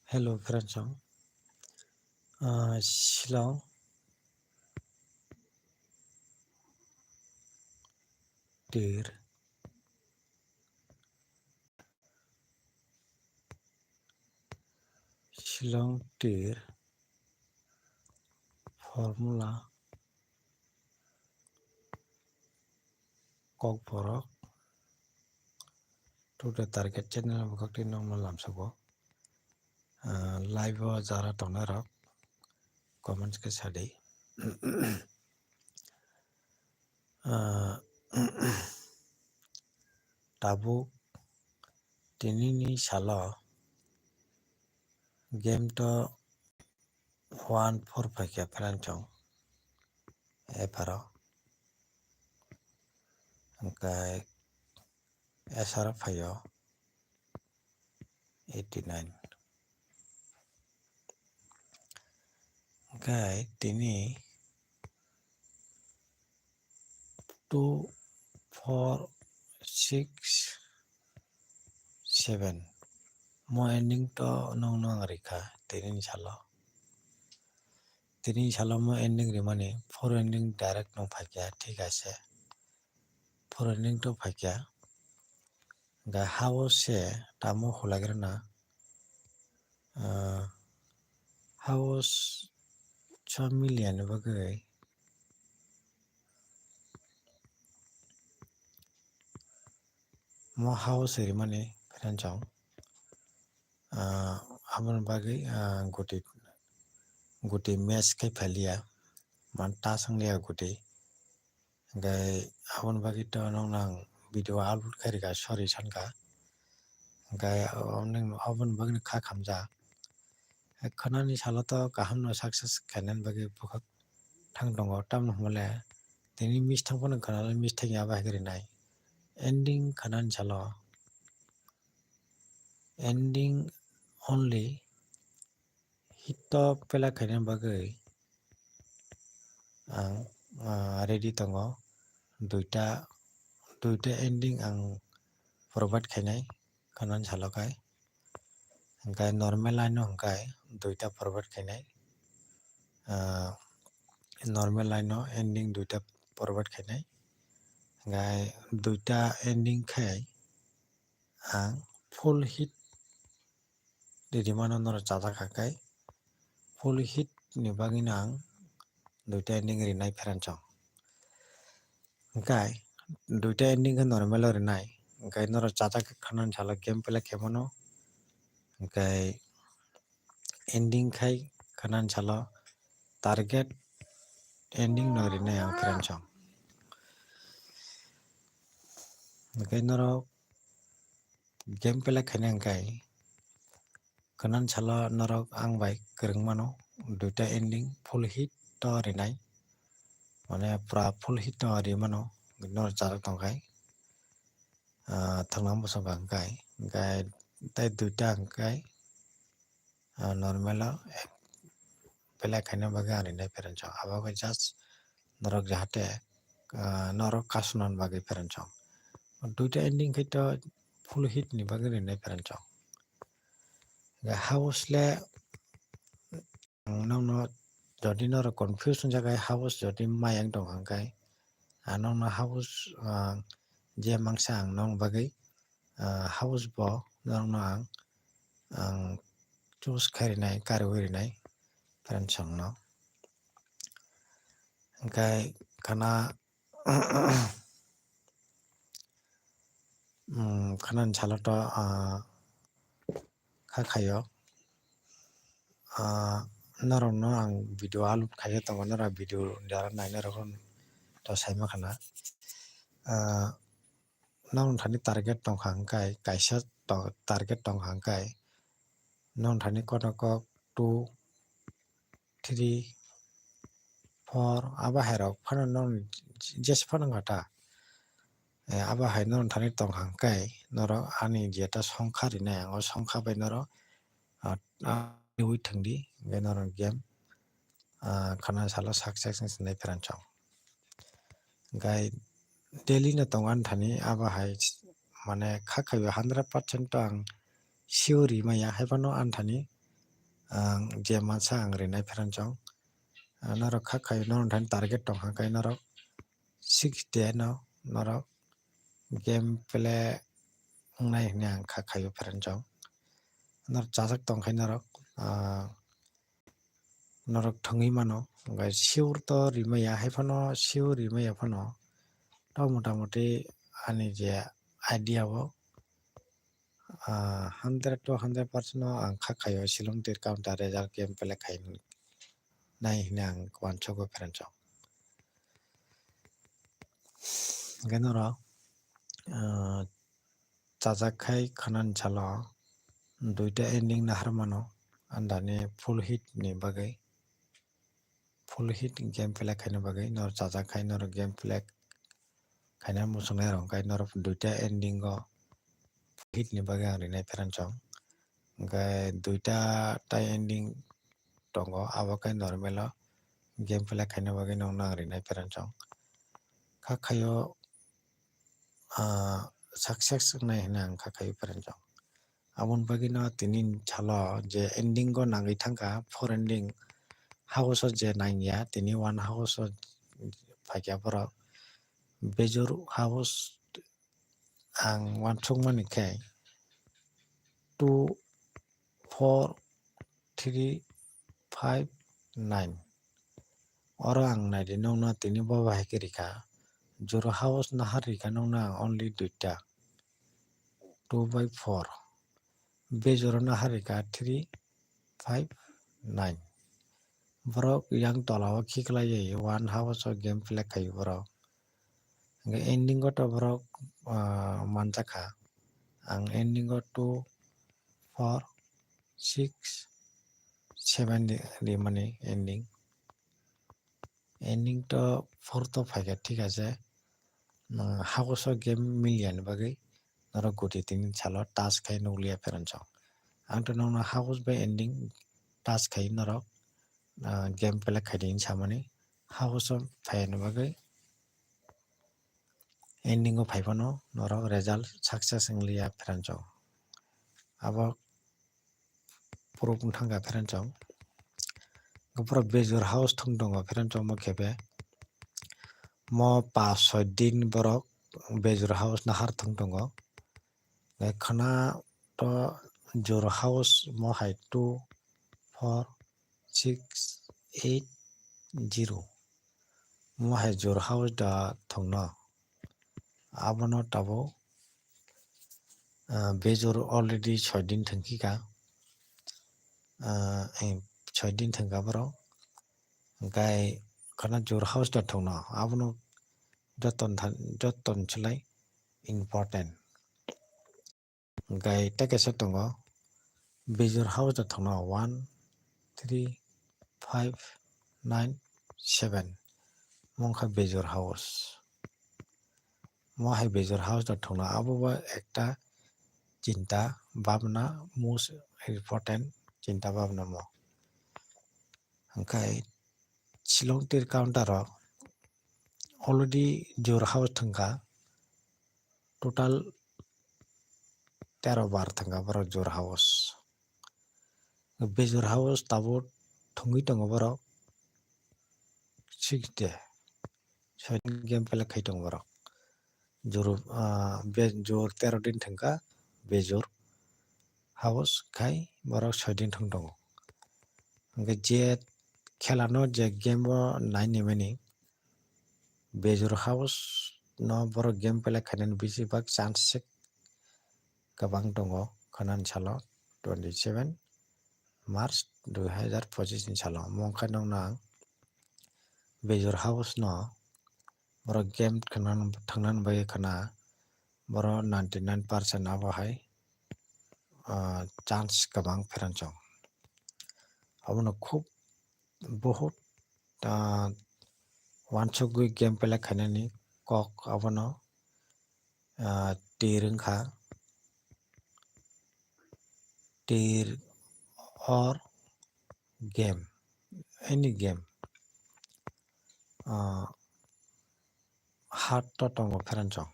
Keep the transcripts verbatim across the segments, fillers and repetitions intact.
Hello, friends. Ah, Shillong tir Shillong tir formula Kokborok Today Target channel bwkhak twi nokno lamsao. Ah, live o jara tongnai rok comments khe sadi. Ah, tabuk tinini salo game to one four phaikha friend chong epharo hwnkhe S R phaio eighty nine. Hwnkhe tini two four six seven mo ending to nokno ang rikha tini salo. Tini salo mo ending rimani four ending direct no phaikha, thik ase. Four ending to phaikha. Ga hao se tamo hulagrana. Ah, hao s-, chwa miliani bagwi mo hao se rimani friend chong. Ah, aboni bagwi, ah, guti, guti match khe phailiya. Man ta sangliya guti. Hwnkhe aboni bagwi to nokno ang video upload khairikha, sorry sankha. Hwnkhe aboni, aboni bagwino kha khamjak. Khwnani salo to kahamno success khainani bagwi bwkhak thang tongo, tamni hwnmale tini miss thang phano khwnale miss thang ya bai khe rinai. Ending khwnani salo, ending only hit to pela khaina bagwi ang, ah, ready tongo. Duita, duita ending ang provide khainai khwnani salo khai. Hwnkhe normal line no hwnkhe duita provide khainai. Ah, normal line no ending duita provide khainai. Hwnkhe duita ending khai ang full hit rimano norok chajak kha khe full hit ni bagwino ang duita ending rinai friend chong. Hwnkhe duita ending khe normal o rinai, hwnkhe norok chajak khe khwnani salo game play khe mano, hwnkhe ending khai khwnani salo target ending no rinai ang friend chong. Hwnkhe norok game play khaina hwnkhe khwnani salo norok ang bai kwrwng mano, duita ending full hit to rinai, mane pura full hit to ri mano, norok chajak tongkhai, ah, thangna bwskango hwnkhe, hwnkhe tei duita hwnkhe, ah, normal o play khaina bagwi ang rinai friend chong, abo khe just norok jahate, ah, norok kasuna bagwi friend chong. Duita ending khai to full hit ni bagwi rinai friend chong. House le ang nokno jodi norok confuse wngjak hai, house jodi mayang tong hwnkhe ang nokno house, ah, je mangsa ang nokni bagwi, ah, house bo norokno ang, ang choose khai rinai, karwi rinai friend chong no. Hwnkhe khana, mm, khana ni salo to, ah, kha khaio. Ah, norokno ang video upload khaikhe tongo, norok video jara nainai rok to saima khana. Ah, nokni thani target tongkha hwnkhe, kaisa to-, target tongkha hwnkhe, nokni thani kono kok two, three, four, abo hai rok phano nokni jesa phano wngkha ta. Eh, abo hai nokni thani tongkha hwnkhe norok ani jeta songkha rinai, ang o songkha bai norok, ah, ah, wngwi thangdi, hwnkhe norok game, ah, khana salo success wng sinai pherang chong. Hwnkhe daily no tongo ani thani abo hai, mane kha khaio hundred percent to ang sure rimaya, haiphano ani thani ang je mansa ang rinai pherang chong. Ah, norok kha khaio norok thani target tong kha khe norok six day no norok game play wngnai hwnwi ang kha khaio pherang chong. Norok chajak tong khe norok, ah, norok thwngwi mano. Hwnkhe sure to rimaya, hai phano sure rimaya phano, to motamuti ani je idea o, ah, hundred to hundred percent no ang kha khaio Shillong Tir counter result game play khai nai hwnwi ang uansukgo pherang chong. Hwnkhe norok, ah, chajak khai khwnani salo duita ending nahar mano, andani full hit ni bagwi, full hit game play khaina bagwi norok chajak khai norok game play khaina muchungnai rok, hwnkhe norok duita ending o hit ni bagwi ang rinai pherang chong. Hwnkhe duita tai ending tongo, abo khe normal o game play khaina bagwi nokno ang rinai pherang chong. Kha khaio, ah, success wngnai hwnwi ang kha khaio pherang chong. Aboni bagwino tini salo je ending o nangwi thangkha, four ending house o je nangya, tini one house o phaikha borok. Bejor house ang uansukmani khe two, four, three, five, nine. Oro ang naidi nokno tini bo bahai khe rikha. Jora house nahar rikha nokno ang only duita, two by four. Bejoro nahar rikha three, five, nine. Borok yang tola o khiklaiwi one house o game play khaio borok. Hwnkhe ending o to borok, ah, manjakha. Ang ending o two, four, six, seven ri-, rimani ending. Ending to four to phaikha, thik ase. Nwng house o game miliani bagwi norok guti tini salo touch khai nukliya pherang chong. Ang to nokno house bai ending touch khai norok, ah, game play khaidi hinwi samani. House o phaiyani bagwi ending o phai phano norok result success wngliya pherang chong. Abo proof wng thangkha pherang chong. Borok bejor house thung tongo pherang chong mo khe be. Mo pas soi din borok bejor house nahar thung tongo. Khwna to jor house mo hai two, four, six, eight, zero. Mo hai jor house da thungno. Abono tabuk, ah, bejor already soi din thwngkhika. Ah, eh, soi din thwngkha borok. Hwnkhe khwna jor house da thungno. Abono joton tha-, joton chwlai important. Hwnkhe tei kaisa tongo, bejor house da thangno one, three, five, nine, seven. Mo wngkha bejor house. Mo hai bejor house da thangno, abo bo ekta chinta bhabna most important chinta bhabna mo. Hwnkhe Shillong Tir counter o already jor house thangkha, total tero bar thangkha borok jor house. Bejor house tabuk thwngwi tongo borok six day. Soi din game play khai tongo borok. Jor, ah, be-, jor tero din thangkha bejor house khai borok soi din thwng tongo. Hwnkhe je khela no je game o nai ni mani, Bejor house no borok game play khainani bisi bak chance se kwbang tongo, khwnani salo twenty seven March dui hazar pochis ni salo. Omo wngkha nokno ang Bejor house no borok game khwnani, thangnani bagwi khwna, borok ninety nine percent abo hai, ah, chance kwbang pherang chong. Abono khub bohut, ah, uansukgwi game play khainani kok abono, ah, tir wngkha, tir or game, any game, ah, hard to tongo pherang chong.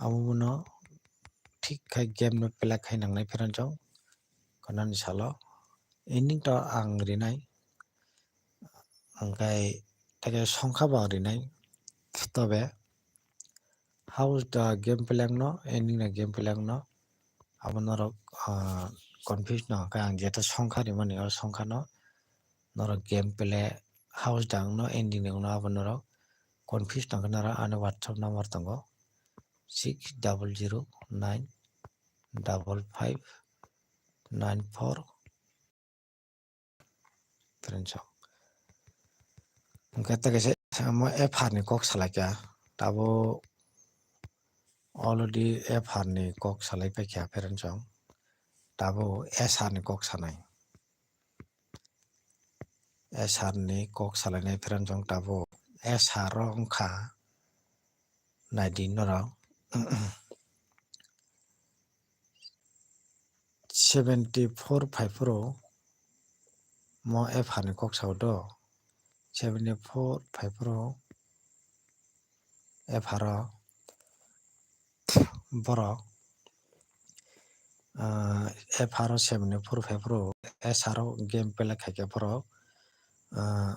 Abo bono thik khai game no play khai nangnai pherang chong. Konani salo ending to ang rinai, hwnkhe tei songkha bo ang rinai. Tobe house da game plan no, ending da game plan no, abo norok, ah, confuse no hwnkhe ang jeto songkha rimani, o songkha no norok game play house da wngno, ending da wngno, abo norok confuse tongkhe norok ani WhatsApp number tongo, six double zero nine double five nine four. Friends, hwnkhe tei kaisa omo F R ni kok salaikha, tabuk already F R ni kok salai paikha, friends, tabuk S R ni kok sanai. S R ni kok salainai, friends, tabuk S R o wngkha, naidi norok. Seventy four phai phuru mo F R ni kok sao do, seventy four phai phuru F R o borok, ah, F R o seventy four phai phuru S R o game play khaikhe borok, ah,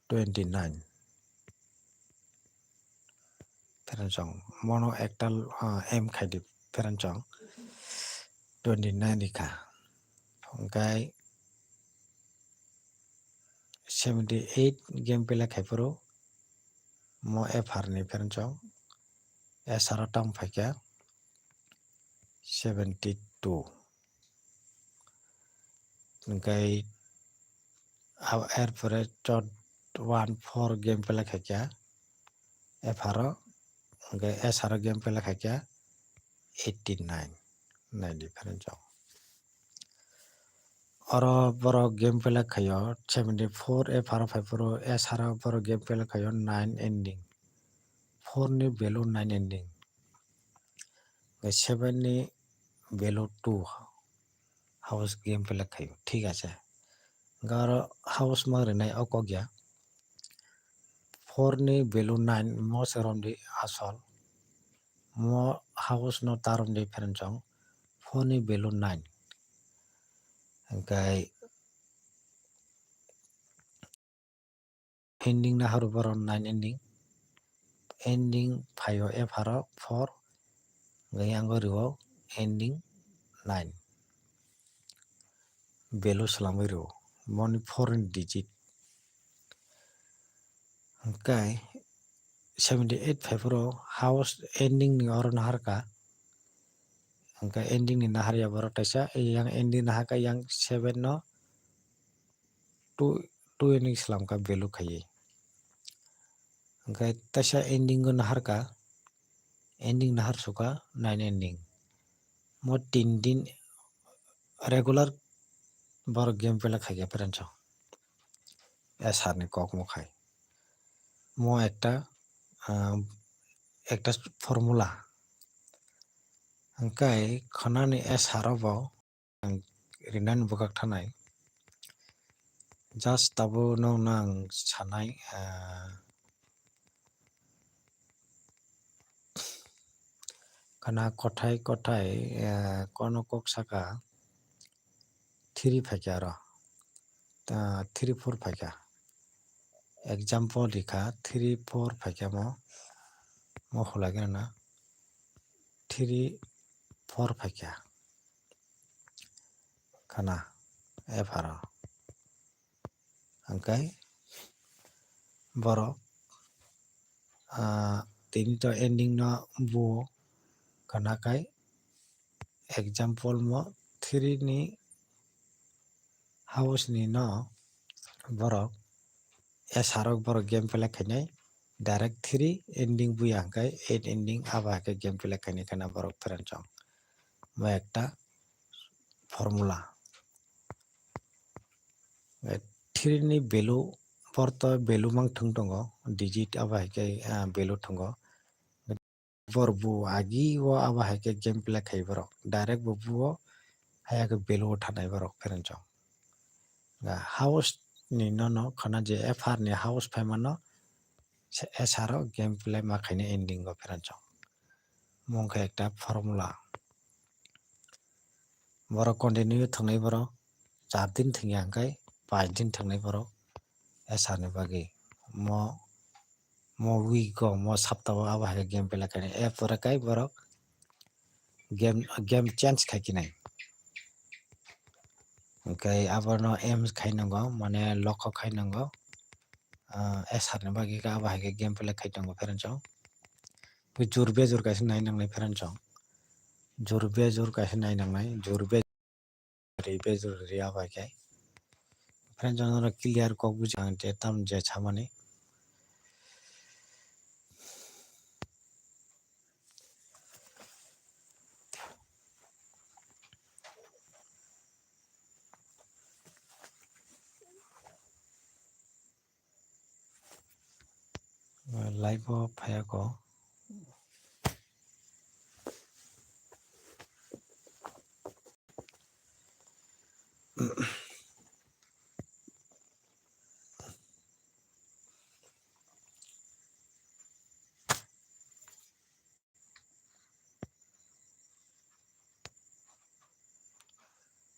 twenty nine. Pherensong mono ektal, ah, aim khaidi, pherensong twenty nine rikha. Hwnkhe seventy eight game play khai phuru mo F R ni, pherensong S R o tamo phaikha seventy two. Hwnkhe abo erpore chot one four game play khaikha F R o, hwnkhe S R o game play khaikha eighty nine. Nai di, pherensong. Oro borok game play khaio seventy four, F R o phai phuru S R o borok game play khaio nine ending. Four ni value nine ending. Seven ni value two. House game play khaio, thik ase. Hwnkhe oro house ma rinai o kok ya. Four ni value nine mo se romdi asol. Mo house no ta romdi, pherensong. Four ni value nine. Hwnkhe ending nahar borok nine ending. Ending phaio F R o four, hwnkhe yango rio ending nine. Value swlamwi rio, moni four ni digit. Hwnkhe seventy eight phai phuru house ending ni oro naharkha. Hwnkhe ending ni naharya borok taisa, yang ending naharkha, yang seven no two, two ending swlamkha value khaiwi. Hwnkhe taisa ending o naharkha, ending nahar sukha nine ending. Mo tin din regular borok game play khaikha, pherensong. S R ni kok mo khai. Mo ekta, ah, ekta formula. Hwnkhe khwnani S R o bo ang rinani bwkhak thanai. Just tabuk nokno ang sanai, ah, khwna kothai kothai, ah, kono kok saka three phaikha aro, ah, three four phaikha. Example rikha three four phaikha mo, mo hulai gana three four phaikha. Khwna F R o. Hwnkhe borok, ah, tini to ending no buo, khwna khai example mo three ni house ni no borok S R o borok game play khainai, direct three ending buya hwnkhe eight ending abo hai khe game play khainai khwna borok, pherensong. Mo ekta formula. Three ni value, porto value mang thung tongo, digit abo hai khe, ah, value thungo. Bor bu agi o abo hai khe game play khai borok. Direct bo bu o haya khe value o thanai borok, pherensong. House ni nono khwna je F R ni house phaimano se S R o game play ma khainai ending o, pherensong. Mo wngkha ekta formula. Borok continue thwngnai borok char din thwngya hwnkhe panch din thwngnai borok S R ni bagwi. Mo, mo week o, mo sapta o abo hai khe game play khainai. Apore kai borok game, game change khai kinai. Hwnkhe abono aim khai nango, mane lokho khai nango. Ah, S R ni bagwi khe abo hai khe game play khai tongo friends o. Bui jur bejur kaisa nai nangnai friends o. Jur bejur kaisa nai nangnai, jur bejur. Ri bejur ri abai khe. Friends, jono clear kok buji ang je tam je chamani. Live o phaiya ko.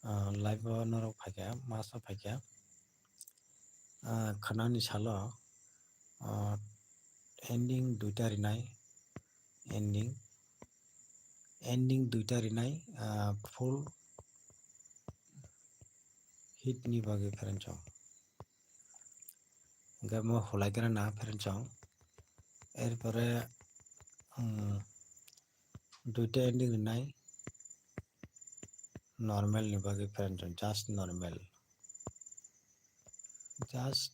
Ah, live o norok phaikha, maso phaikha. Ah, khwnani salo, ah, ending duita rinai, ending, ending duita rinai, ah, full hit ni bagwi friends o. Hwnkhe mo hulai khe na friends o. Erpore, um, duita ending rinai normal ni bagwi friends o, just normal, just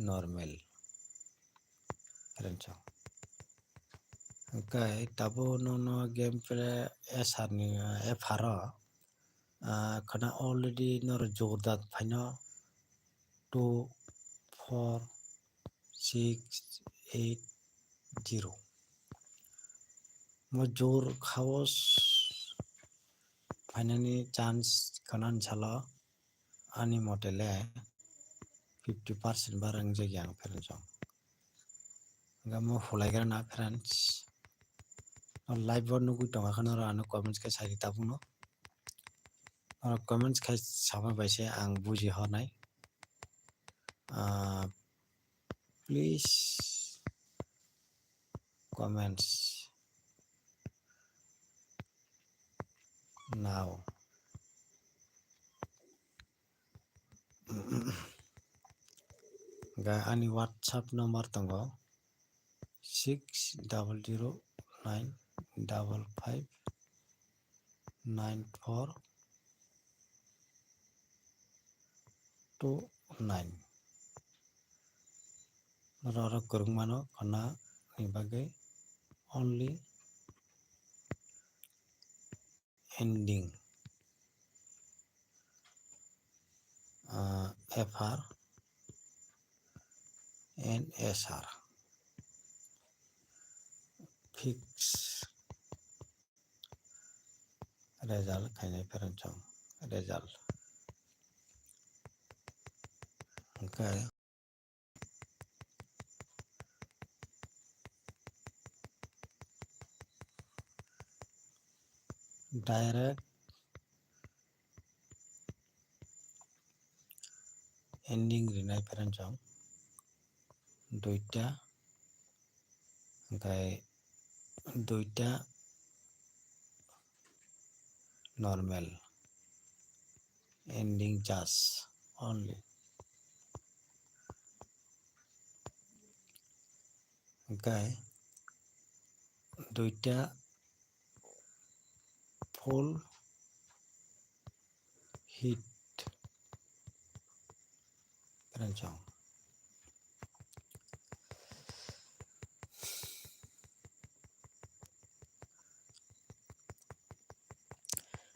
normal friends o. Hwnkhe tabuk nono game play S R ni, eh, F R o, ah, khana already noro jor dat phaino two four six eight zero. Mo jor khaos phainani chance khana salo ani mote le fifty percent barang jagya ang friends o. Hwnkhe mo hulai gra na friends. O live o nugwi tonga khano oro ano comments khe sai tabukno. Oro comments khai sama bai se ang buji hornai. Ah, please comments now. Ga ani WhatsApp number tongo six double zero nine double five nine four two nine. Norok kwrwngmano khna ni bagwi only ending, ah, F R and S R fix result khainai pherang chong result. Hwnkhe direct ending rinai pherang chong duita, hwnkhe duita normal ending just only. Hwnkhe duita full hit pherang chong.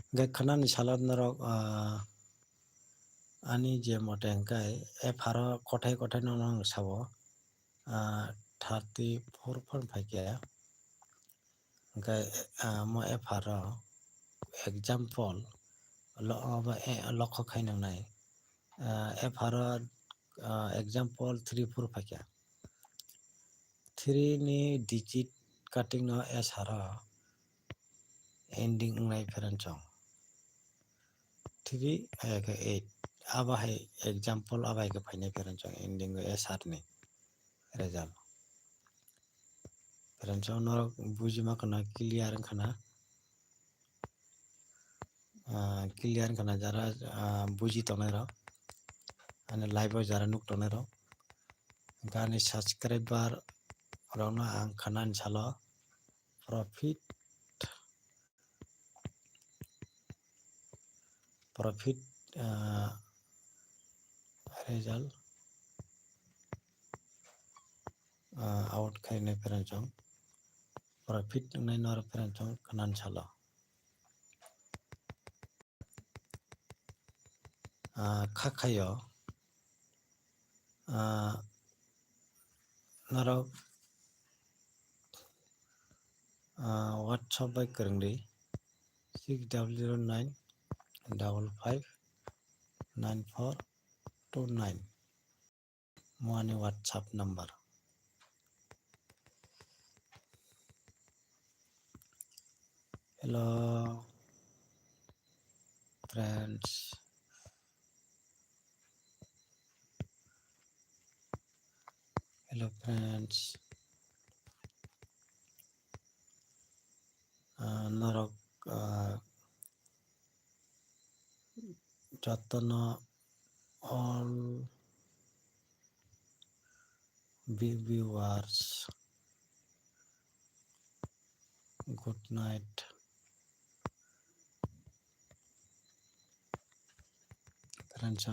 Hwnkhe khwnani salo norok, ah, ani je mote hwnkhe F R o kothai kothai no, no ang sao, ah, thirty four phano phaikhe. Hwnkhe, ah, mo F R o example lo, obo, eh, lokho khai nangnai. Ah, F R o, ah, example three four phaikha. Three ni digit cutting no S R o ending wngnai pherang chong. three, ayakhe eight. Abo hai example abo hai khe phainai friends, ending o S R ni result. Friends, norok bujima khana clear wngkhana, ah, clear wngkhana jara, ah, buji tongnai rok, ani live o jara nuk tongnai rok, ani subscriber rokno ang khanani salo profit, profit, ah, result, ah, out khainai friends, profit wngnai norok friends khanani salo. Ah, kha khaio, ah, norok, ah, WhatsApp bai kwrwngdi six double zero nine double five nine four two nine. Mo ani WhatsApp number. Hello, friends. Hello, friends. Ah, norok, ah, jotono all vi-, viewers, good night. Friends,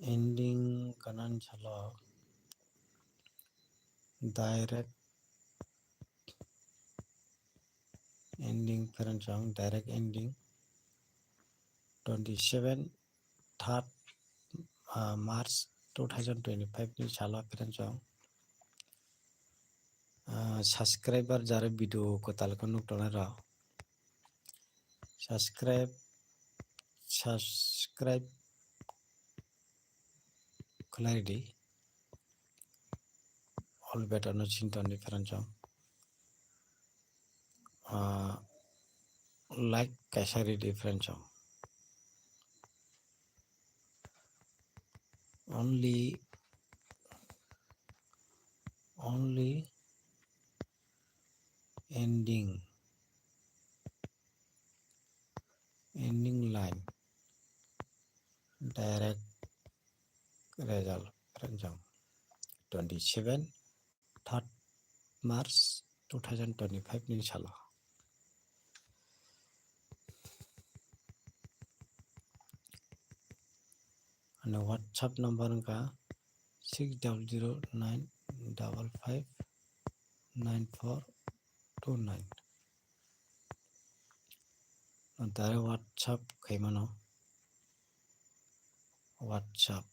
Ending kanan salo direct ending friends, ang direct ending twenty seven third, ah, March two thousand twenty five ni salo friends, ang ah, subscriber jara video kwtal khe nuk tongnai rok, subscribe, subscribe khlai di, all button no sintoni friends, ang ah, like kaisa ridi friends, ang only, only ending, ending line, direct result friends, ang twenty seven third March two thousand twenty five ni salo. Ani WhatsApp number wngkha six double zero nine double five nine four two nine. Direct WhatsApp khaimano. WhatsApp.